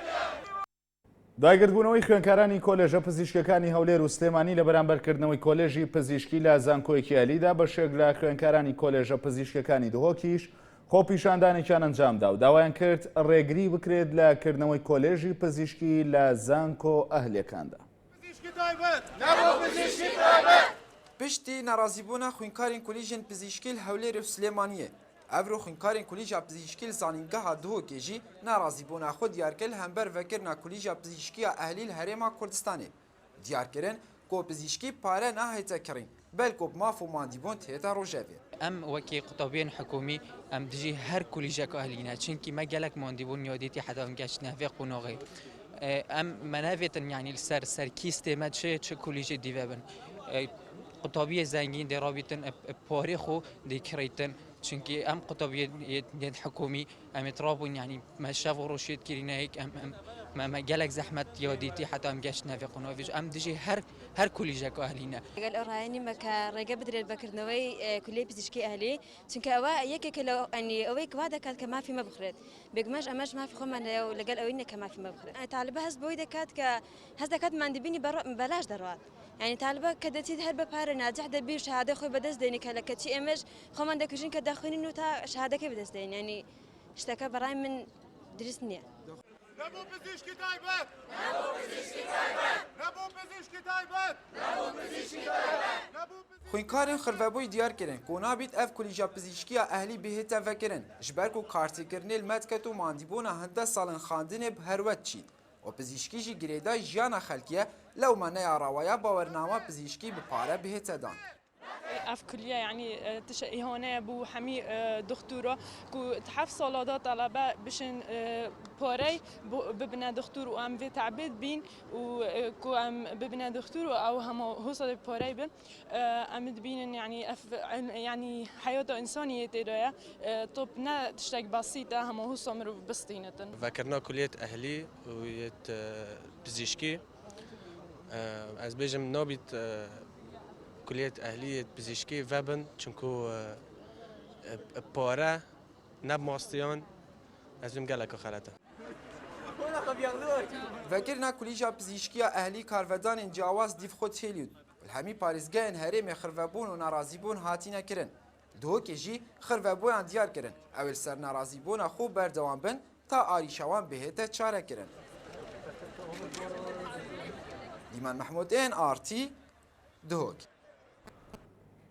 Speaker 1: دوای گردبوونەوەی خوێندکارانی کۆلێژە پزیشکیەکانی هەولێر و سلێمانی لە بەرامبەر کردنەوەی کۆلێژی پزیشکی لە زانکۆیەکی ئەهلیدا بەشێک لە خوێندکارانی کۆلێژە پزیشکیەکانی دهۆکیش خۆپیشاندانێکیان ئەنجامدا و داوایان کرد ڕێگری بکرێت لە کردنەوەی کۆلێژی پزیشکی لە زانکۆ ئەهلیەکاندا.
Speaker 11: پشتی ناڕازیبوونا خویندکارên kolîjên pizîşkî li Hewlêrê û Silêmaniyê, evro xwînkarên kolîja pizîşkî li Zanîngeha Duhokê jî nerazîbûna xwe diyar kir li hember vekirina kolîja pizîşkî ya ehlî li Herêma Kurdistanê. Diyar kirin ku pizîşkî pare nahête kirîn, belku bi maf û mandîbûn tête rojevê.
Speaker 12: Em wekî qutabiyên hikûmî em dijî her kolîjeke ehlî ne, çimkî me gelek mandîbûn ya dîtî heta em geştine vê qonaxê. Em me nevêtin yanî li ser ser kîstê me çi çi kolîjê dî vebin. Qutabiyê zengîn dê rabîtin parê xwe dê kirîtin. Çimkî em qutabiyê hikûmî em ê rabûn yanî me şev û roj şêt kirîne yek em em me me gelek zehmet ya dîtî heta em geştine vê qonaxê. Em dijî her her kolîjeke ehlî ne.
Speaker 13: لەگەل ئەو ڕایە نیمە کە ڕێگە بدرێت بە کردنەوەی کولیەی پزیشکی ئەهلی چونکە ئەوە یەکێکە لە ئەوەی کە وا دەکات کە مافی مە بخورێت بێگومانش ئەمەش مافی خۆمان هەیە و لەگەل ئەوەی نیە کە مافی مە بخورێت تالیبە هەست بەوەی دەکات کە هەست دەکات ماندبینی بەلاش دەڕوات یعنی تالیبە کە دەچیت هەر بە پارە ناجح دەبی و شەهادەی خۆی بەدەست دێنی کە لە کەچی ئێمەش خۆمان دەکوژین کە دەخوێنین و تا شەهادەکەی بەدەست دێنین یعنی شتەکە بەڕای من دروست نییە.
Speaker 14: نەبوو پزیشکی تایبەت نەبوو پزیشکی تایبەت نەبوو پزیشکی تایبەت نەبوو پزیشکی تایبەت نەبوو
Speaker 11: خویندکارên xirvebûyî diyar kirin ku nabît ev kolîja pizîşkî ya ehlî bihête vekirin ji ber ku kartêkirinê li me diket û mandîbûna hinde salên xandinê bi herwet çît û pizîşkî jî girêdayî jiyana xelkî ye lewma neya rawaya bawernama pizîşkî bi pare bihête dan.
Speaker 15: Ev kulliye yanî tişe îhaneye bû hemî dixtûra ku di heft sala de telebe bişin parey bibine dixtûr û em vê tebê dibîn û ku em bibine dixtûr û ew hema hosa dê parey bin em dibînin yanî ev yanî heyata însanî yê tê de ye top ne tiştek besît e hema hosa mirov bistînitin.
Speaker 16: Vekirina kuliyet ehlî û yêt pizîşkî ez bêjim nabît Kuliyet ehliyê pizîşkî vebin çunku pare ne bi mastiyan ez bim geleka xelet e.
Speaker 11: Vekirina Kulîja Pizîşkiya Ehlî karvedanên ciyawaz dîv xwe têlî û li hemî parêzgehên herêmê xirvebûn û nerazîbûn hatîne kirin. Duhokê jî xirveboyan diyar kirin ew ê li ser nerazîbûna xwe berdewam bin ta arîşa wan bihête çarekirin. Dîmen Mehmûd NRT, Duhok.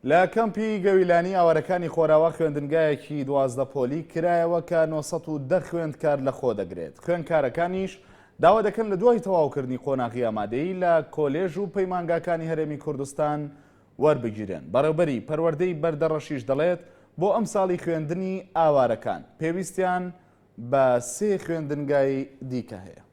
Speaker 1: لە کەمپی گەویلانی ئاوارەکانی خۆراوا خوێندنگایەکی 12 پۆلی کرایەوە کە 910 خوێندکار لەخۆ دەگرێت. خوێندکارەکانیش داوا دەکەن لە دوای تەواوکردنی قۆناغی ئامادەیی لە کۆلێژ و پەیمانگاکانی هەرێمی کوردستان وەربگیرێن. بەڕێوبەری پەروەردەی بەردەڕەشیش دەڵێت، بۆ ئەمساڵی خوێندنی ئاوارەکان پێویستیان بە سێ خوێندنگای دیکە هەیە.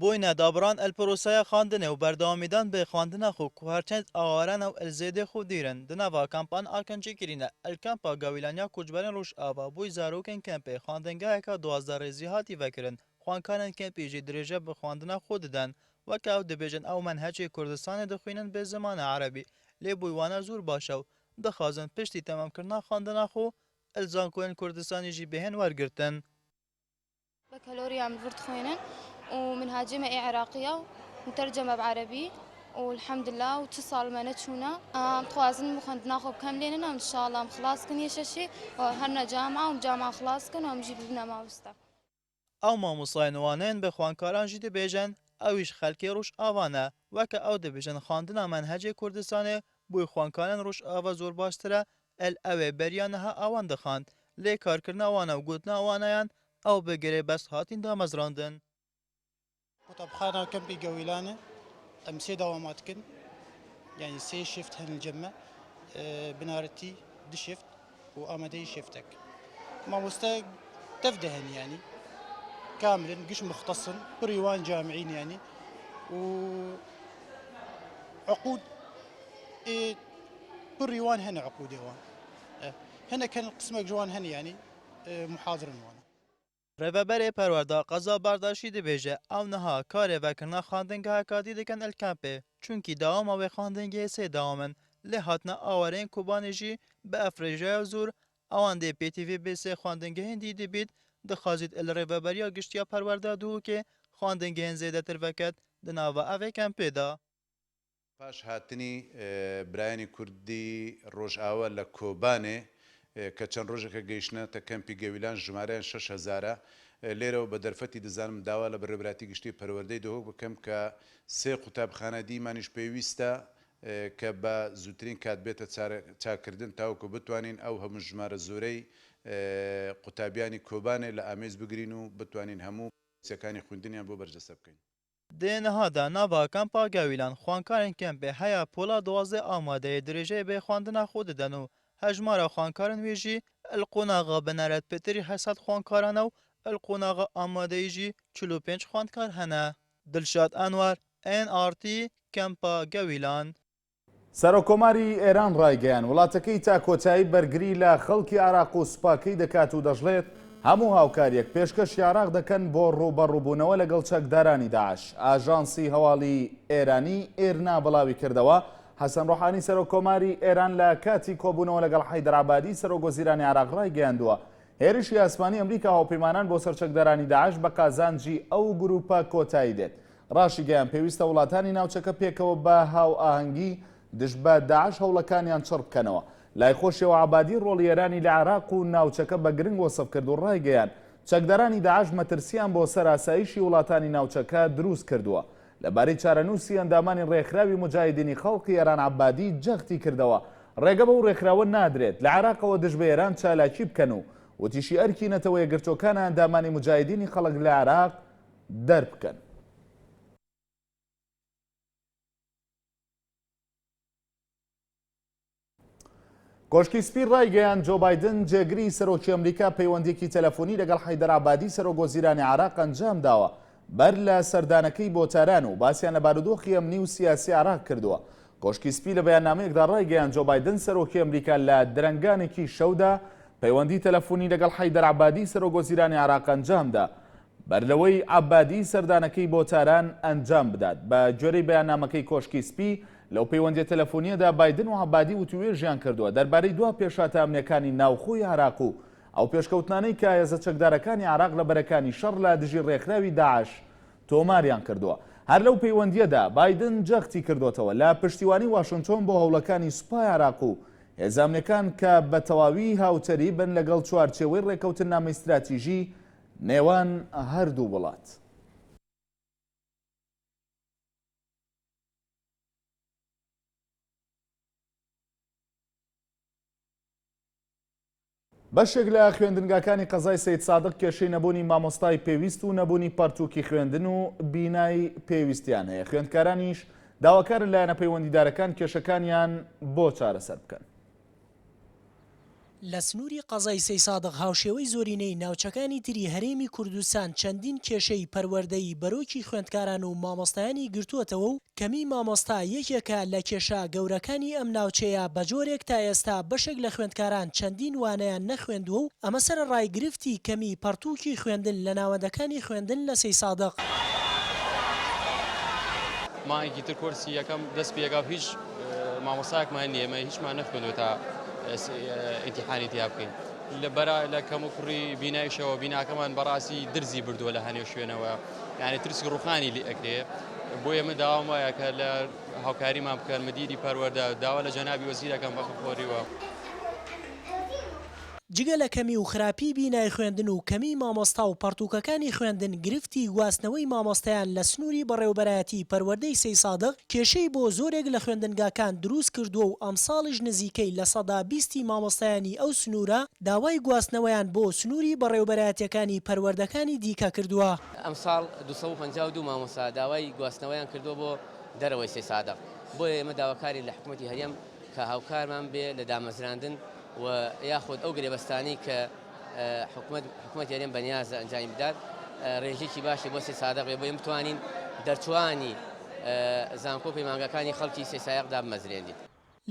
Speaker 17: بوینە دابڕان ال پروسەیا خواندنێ و بەردەوامیدان بێ خواندنا خو کو هەرچەند ئاوارەنە و ال زێدێ خو دیرن di nava kampan akincî kirîne. El kampa Gawîlaniya koçberên Rojava bûy zarokên kempê xwandingeheka 12 rêzî hatî vekirin. Xwendkarên kempî jî dirêje bi xwandina xwe didin. Weke ew dibêjin ew menhecê Kurdistanê dixwînin bê zimanê erebî. Lê bûy wana zor baş e û dixwazin piştî temamkirina xwendina xwe li zankoyên Kurdistanê jî bihên wergirtin.
Speaker 18: Bekalorya em li vir dixwînin û minhacê me ê Iraqî ye û muterceme bi erebî û elhemdullah û çi sal me neçûne. Em dixwazin xwendina xwe bi kemlênin em inşallah em xilas kin yê şeşê û herine camia û em camia xilas kin û em jî bibine mamoste.
Speaker 17: Ew mamostayên wanên bi xwendkaran jî dibêjin ew jî xelkê Rojava ne. Weke ew dibêjin xwendina menhecê Kurdistanê bo xwendkarên Rojava zor baştir e el ew ê beriya niha ewan dixwend. Lê karkirina wan û gotina waneyan ew bi girêbest hatîn damezrandin.
Speaker 19: Qutabxana Kempî Gewîlane em sê dewama dikin yanî sê şift hene li cem me binaretî du şift û amadeyî şiftek. Mamoste tev de hene yanî kamil in giş muxtes in pirî wan camiî ne yanî û uqûd ê pirî wan hene uqûdê wan. Hinek hene qismek ji wan hene yanî muhadirin wan.
Speaker 17: Rêveberê Perwerda Qeza Berdaşî dibêje, ew niha karê vekirina xwendingeheka dî dikin li kampê, çunkî dewama wê xwendingehê sê dewam in, lê hatina awareyên Kobanê jî bi ev rêjeya zor, ewan dê pêtî vê bê sê xwendingehên dî dibît, dixwazît li Rêveberiya Giştî ya Perwerda Duhokê xwendingehên zêdetir veket di nava evê kampê de.
Speaker 20: پاش هاتنی برایانی کوردی ڕۆژئاوا لە کۆبانێ کە چەند ڕۆژێکە گەیشتنەتە کەمپی گەویلان ژمارەیان شەش هەزارە، لێرەوە بە دەرفەتی دەزانم داوا لە بەڕێوەبەرایەتی گشتی پەروەردەی دهۆک بکەم کە سێ قوتابخانە دیمانیش پێویستە کە بە زووترین کات بێتە چاککردن تاوەکو بتوانین ئەو هەموو ژمارە زۆرەی قوتابیانی کۆبانێ لە ئامێز بگرین و بتوانین هەموو پێویستیەکانی خویندنیان بۆ بەرجەستە بکەین.
Speaker 17: Di niha de nava kampa Gewîlan xwendkarên kempê heya pola 12 amadeyê dirêjeyê bê xwendina xwe didin û hejmara xwendkarên wê jî li qonaxa bineret pitirî 800 xwendkaran e û li qonaxa amadeyî jî 45 xwendkar hene. Dilşad Enwer, NRT, Kempa Gewîlan.
Speaker 1: سەرۆککۆماری ئێران ڕایگەیاند، وڵاتەکەی تا کۆتایی بەرگری لە خەڵکی عێراق و سوپاکەی دەکات و دەشڵێت، هەموو هاوکارییەک پێشکەشی عێراق دەکەن بۆ ڕووبەڕووبوونەوە لەگەڵ چەکدارانی داعش. ئاژانسی هەواڵی ئێرانی ئیرنا بڵاویکردەوە، حەسەن ڕۆحانی سەرۆککۆماری ئێران لە کاتی کۆبوونەوە لەگەڵ حەیدەر عەبادی سەرۆکوەزیرانی عێراق ڕایگەیاندووە، هێرشی ئاسمانی ئەمریکا و هاوپەیمانان بۆ سەر چەکدارانی داعش بە قازانجی ئەو گرووپە کۆتایی دێت. ڕاشیگەیاند، پێویستە وڵاتانی ناوچەکە پێکەوە بە هاوئاهەنگی دژ بە داعش هەوڵەکانیان چڕ بکەنەوە. لای خۆشیەوە عەبادی ڕۆڵی ئێرانی لە عێراق و ناوچەکە بە گرنگ وەسف کرد و ڕایگەیاند، چەکدارانی داعش مەترسییان بۆ سەر ئاسایشی وڵاتانی ناوچەکە دروست کردووە. لەبارەی چارەنووسی ئەندامانی ڕێکخراوی موجاهیدینی خەڵقی ئێران عەبادی جەختی کردەوە، ڕێگە بەو ڕێکخراوە نادرێت لە عێراقەوە دژ بە ئێران چالاکی بکەن و وتیشی ئەرکی نەتەوە یەکگرتووەکانە ئەندامانی موجاهیدینی خەڵک لە عێراق دەربکەن. کۆشکی سپی ڕایگەیاند جۆ بایدن جێگری سەرۆکی ئەمریکا پەیوەندیەکی تەلەفۆنی لەگەڵ حەیدەر عەبادی سەرۆک وەزیرانی عێراق ئەنجام داوە بەر لە سەردانەکەی بۆ تاران و باسیان لە بارودۆخی ئەمنی و سیاسی عێراق کردووە. کۆشکی سپی لە بەیاننامەیەکدا ڕایگەیاند جۆ بایدن سەرۆکی ئەمریکا لە درەنگانێکی شەودا پەیوەندی تەلەفۆنی لەگەڵ حەیدەر عەبادی سەرۆک وەزیرانی عێراق ئەنجامدا بەرلەوەی عەبادی سەردانەکەی بۆ تاران ئەنجام بدات. بە گوێرەی بەیاننامەکەی کۆشکی سپی، لەو پەیوەندیە تەلەفۆنییەدا بایدن و عەبادی وتووێژیان کردووە دەربارەی دوا پێشهاتە ئەمنییەکانی ناوخۆی عێراق و. ئەو پێشکەوتنانەی کە هێزە چەکدارەکانی عێراق لە بەرەکانی شەڕ لە دژی ڕێکخراوی داعش تۆماریان کردووە. هەر لەو پەیوەندییەدا بایدن جەختی کردۆتەوە لە پشتیوانی واشنتۆن بۆ هەوڵەکانی سوپای عێراق و هێزە ئەمنیەکان کە بە تەواوی هاوتەریبن لەگەڵ چوارچێوەی ڕێککەوتننامەی ستراتیژی نێوان هەردوو وڵات. بەشێک لە خوێندنگاکانی قەزای سەیدسادق کێشەی نەبوونی مامۆستای پێویست و نەبوونی پەرتووکی خوێندن و بینای پێویستیان هەیە، خوێندکارانیش داواکارن لایەنە پەیوەندیدارەکان کێشەکانیان بۆ چارەسەر بکەن.
Speaker 21: لە سنووری قەزای سەیسادق هاوشێوەی زۆرینەی ناوچەکانی تری هەرێمی کوردستان چەندین کێشەی پەروەردەیی بەرۆکی خوێندکاران و مامۆستایانی گرتووەتەوە و کەمی مامۆستا یەکێکە لە کێشە گەورەکانی ئەم ناوچەیە بەجۆرێک تا ئێستا بەشێک لە خوێندکاران چەندین وانەیان نەخوێندووە و ئەمە سەرەڕای گرفتی کەمی پەڕتووکی خوێندن لە ناوەندەکانی خوێندن لە سەیسادق.
Speaker 22: مانگێکی تر کۆرسی یەکەم دەست پێکا و هیچ مامۆستایەکمان نییە ئێمە هیچمان نەخوێندووە تا ئیمتیحانی تیا بکەین لە بەرا لە کەم و کوڕی بینایشەوە بیناکەمان بەڕاستی درزی بردووە لە هەنێ شوێنەوە یعنی ترسی ڕوخانی لێ ئەکرێ بۆیە من داوام وایە کە لە هاوکاریمان بکەن مدیری پەروەردە داوا لە جەنابی وەزیرەکەم بە خۆریوە.
Speaker 21: جگە لە کەمی و خراپی بینای خوێندن و کەمی مامۆستا و پەڕتووکەکانی خوێندن گرفتی گواستنەوەی مامۆستایان لە سنووری بەڕێوەبەرایەتی پەروەردەی سەیسادق کێشەی بۆ زۆرێک لە خوێندنگاکان دروست کردووە و ئەمساڵیش نزیکەی 20% ی مامۆستایانی ئەو سنوورە داوای گواستنەوەیان بۆ سنووری بەڕێوەبەرایەتیەکانی پەروەردەکانی دیکە کردووە.
Speaker 23: ئەمساڵ 252 مامۆستا داوای گواستنەوەیان کردووە بۆ دەرەوەی سەیسادق بۆیە ئێمە داواکارین لە حکومەتی هەرێم کە هاوکارمان بێ لە دامەزراندن و یاخود ئەو گرێبەستانەی کە حکومەت حکومەتی هەرێم بەنیازە ئەنجامی بدات رێژەیەکی باشی بۆ سەیسادق بێ بۆ ئێمە بتوانین دەرچوانی زانکۆ و پەیمانگاکانی خەڵکی سەیسایق دابمەزرێنین.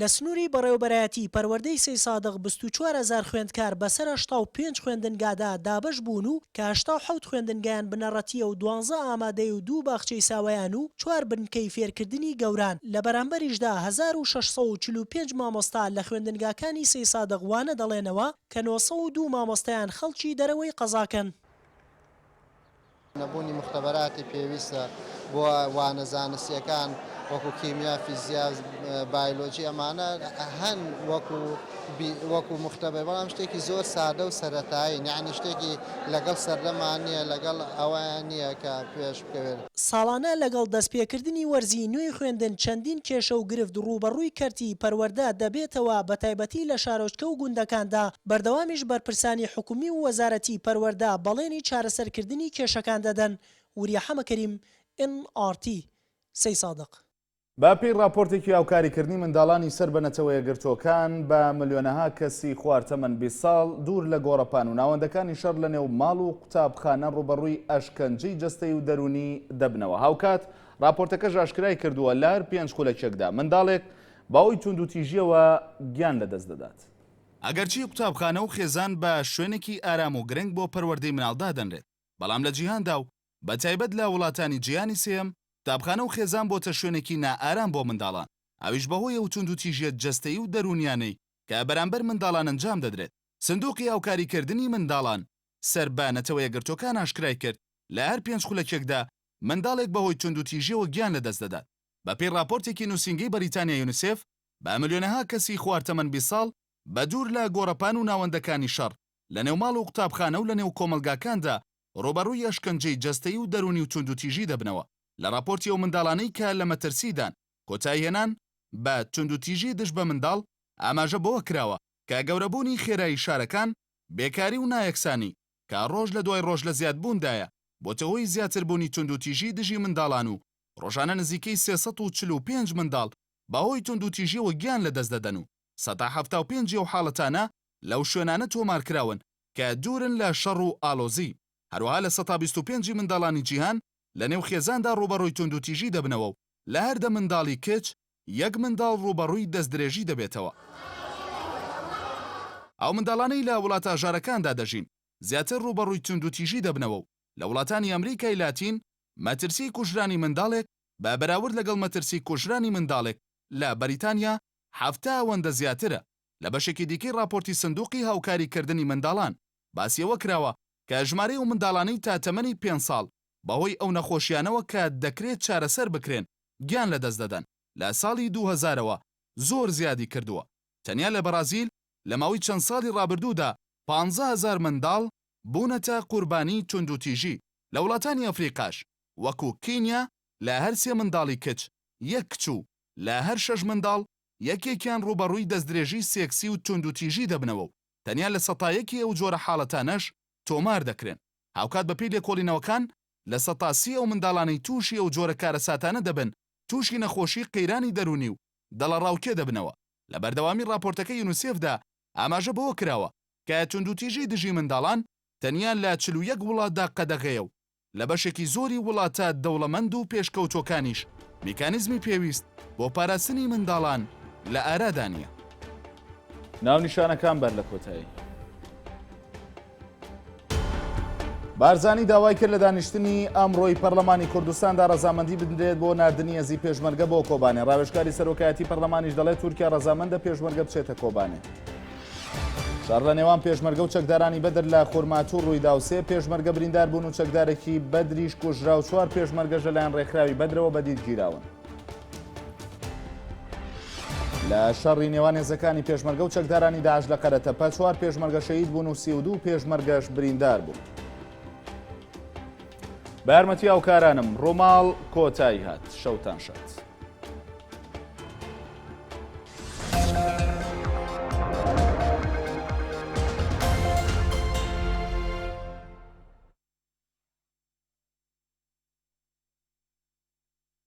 Speaker 21: لە سنووری بەڕێوەبەرایەتی پەروەردەی سەیسادق 24 هەزار خوێندکار بەسەر 85 خوێندنگادا دابەش بوون و کە 87 خوێندنگایان بنەڕەتییە و دوانزە ئامادەی و دوو باخچەی ساوایان و چوار بنکەی فێرکردنی گەوران، لە بەرامبەریشدا 1645 مامۆستا لە خوێندنگاکانی سەیسادق وانە دەڵێنەوە کە 902 مامۆستایان خەڵکی دەرەوەی قەزاکەن.
Speaker 24: نەبوونی موختەبەراتی پێویستە بۆ وانە زانستییەکان وەکو کیمیا، فیزیا، بایلۆجی ئەمانە هەن وەکو وەکو موختەبەر بەڵام شتێکی زۆر سادە و سەرەتایین یانی شتێکی لەگەڵ سەردەمان نییە لەگەڵ ئەوەیان نییە کە پێش بکەوێت.
Speaker 21: ساڵانە لەگەڵ دەستپێکردنی وەرزی نوێی خوێندن چەندین کێشە و گرفت ڕووبەڕووی کەرتی پەروەردە دەبێتەوە بەتایبەتی لە شارۆچکە و گوندەکاندا، بەردەوامیش بەرپرسانی حکومی و وەزارەتی پەروەردە بەڵێنی چارەسەرکردنی کێشەکان دەدەن. وریا حەمەکەریم، ئێن ئاڕ تی، سەیسادق.
Speaker 1: بە پێی ڕاپۆرتێکی هاوکاریکردنی منداڵانی سەر بە نەتەوەیەکگرتووەکان، بە ملیۆنەها کەسی خوار تەمەن 20 ساڵ دوور لە گۆڕەپان و ناوەندەکانی شەڕ لە نێو ماڵ و قوتابخانە ڕووبەڕووی ئەشکەنجەی جەستەیی و دەروونی دەبنەوە. هاوکات ڕاپۆرتەکەش ئاشکرای کردووە لە هەر پێنج خولەکێکدا منداڵێک بەهۆی توندوتیژییەوە گیان لەدەست دەدات. ئەگەرچی قوتابخانە و خێزان بە شوێنێکی ئارام و گرنگ بۆ پەروەردەی مناڵ دادەنرێت، بەڵام لە جیهاندا و بەتایبەت لە وڵاتانی جیهانی سێیەم، قوتابخانە و خێزان بۆتە شوێنێکی نائارام بۆ منداڵان، ئەویش بەهۆی ئەو توندوتیژییە جەستەیی و دەروونییانەی کە بەرامبەر منداڵان ئەنجام دەدرێت. سندوقی هاوکاریکردنی منداڵان سەر بە نەتەوەیەکگرتووەکان ئاشکرای کرد، لە هەر پێنج خولەکێکدا منداڵێک بەهۆی توندوتیژییەوە گیان لەدەست دەدات. بەپێی ڕاپۆرتێکی نووسینگەی بەریتانیا یونیسێف، بە ملیۆنەها کەسی خوار تەمەن 20 ساڵ بە دوور لە گۆڕەپان و ناوەندەکانی شەڕ، لەنێو ماڵ و قوتابخانە و لەنێو کۆمەڵگاکاندا ڕووبەڕووی ئەشکەنجەی جەستەیی و دەروونی و توندوتیژی دەبنەوە. لە ڕاپۆرتی ئەو منداڵانەی کە لە مەترسیدان، کۆتاییهێنان بە توندوتیژی دژ بە منداڵ، ئاماژە بەوە کراوە کە گەورەبوونی خێرایی شارەکان، بێکاری و نایەکسانی کە ڕۆژ لە دوای ڕۆژ لە زیادبووندایە، بۆتە هۆی زیاتربوونی توندوتیژی دژی منداڵان و ڕۆژانە نزیکەی 345 منداڵ بەهۆی توندوتیژیەوە گیان لەدەست دەدەن و سەتا 75 ی ئەو حاڵەتانە لەو شوێنانە تۆمارکراون کە دوورن لە شەڕ و ئاڵۆزی. هەروەها 25% ی منداڵانی جیهان لەنێو خێزاندا ڕووبەڕووی توندوتیژی دەبنەوە و لە هەر دە منداڵی کچ یەک منداڵ ڕووبەڕووی دەستدرێژی دەبێتەوە. ئەو منداڵانەی لە وڵاتە هەژارەکاندا دەژین زیاتر ڕووبەڕووی توندوتیژی دەبنەوە و لە وڵاتانی ئەمریکای لاتین مەترسیی کوژرانی منداڵێک بە بەراورد لەگەڵ مەترسی کوژرانی منداڵێک لە بەریتانیا 70 ئەوەندە زیاترە. لە بەشێکی دیکەی ڕاپۆرتی سندوقی هاوکاریکردنی منداڵان. باسی ئەوە کراوە کە ژمارەی ئەو منداڵانەی تا تەمەنی پێنج ساڵ بەهۆی ئەو نەخۆشیانەوە کە دەکرێت چارەسەر بکرێن گیان لەدەست دەدەن لە ساڵی 2000 ەوە زۆر زیادی کردووە. تەنیا لە بەڕازیل لە ماوەی چەند ساڵی ڕابردوودا 15,000 منداڵ بوونەتە قوربانیی توندوتیژی، لە وڵاتانی ئەفریقاش وەکو کینیا لە هەر سێ منداڵی کچ یەک کچ و لە هەر شەش منداڵ یەکێکیان ڕووبەڕووی دەستدرێژی سێکسی و توندوتیژی دەبنەوە و تەنیا لە سەتا یەکی ئەو جۆرە حاڵەتانەش تۆمار دەکرێن. هاوکات بەپێی لێکۆڵینەوەکان 30% ئەو منداڵانەی تووشی ئەو جۆرە کارەساتانە دەبن تووشی نەخۆشی قەیرانی دەروونی و دڵەڕاوکێ دەبنەوە. لە بەردەوامی ڕاپۆرتەکەی یونیسێفدا ئاماژە بەوە کراوە کە توندوتیژی دژی منداڵان تەنیا لە 41 وڵاتدا قەدەغەیە و لە بەشێکی زۆری وڵاتە دەوڵەمەند و پێشکەوتووەکانیش میکانیزمی پێویست بۆ پاراستنی منداڵان لە ئارادا نییە. ناونیشانەکان بەر لە کۆتایی. بارزانی داوای کرد لە دانیشتنی ئەمڕۆی پەرلەمانی کوردستاندا ڕەزامەندی بدرێت بۆ ناردنی هێزی پێشمەرگە بۆ کۆبانێ ڕاوێژکاری سەرۆکایەتی پەرلەمانیش دەڵێت تورکیا ڕەزامەندە پێشمەرگە بچێتە کۆبانێ. شەڕ لە نێوان پێشمەرگە و چەکدارانی بەدر لە خورماتوو ڕوویدا و سێ پێشمەرگە بریندار بوون و چەکدارێکی بەدریش کوژرا و چوار پێشمەرگەش لەلایەن ڕێکخراوی بەدرەوە بەدیل گیراون. لە شەڕی نێوان هێزەکانی پێشمەرگە و چەکدارانی داعش لە قەرەتەپە چوار پێشمەرگە شەهید بوون و 32 پێشمەرگەش بریندار بوون. بە یارمەتی هاوکارانم ڕۆماڵ کۆتایی هات شەوتان شاد.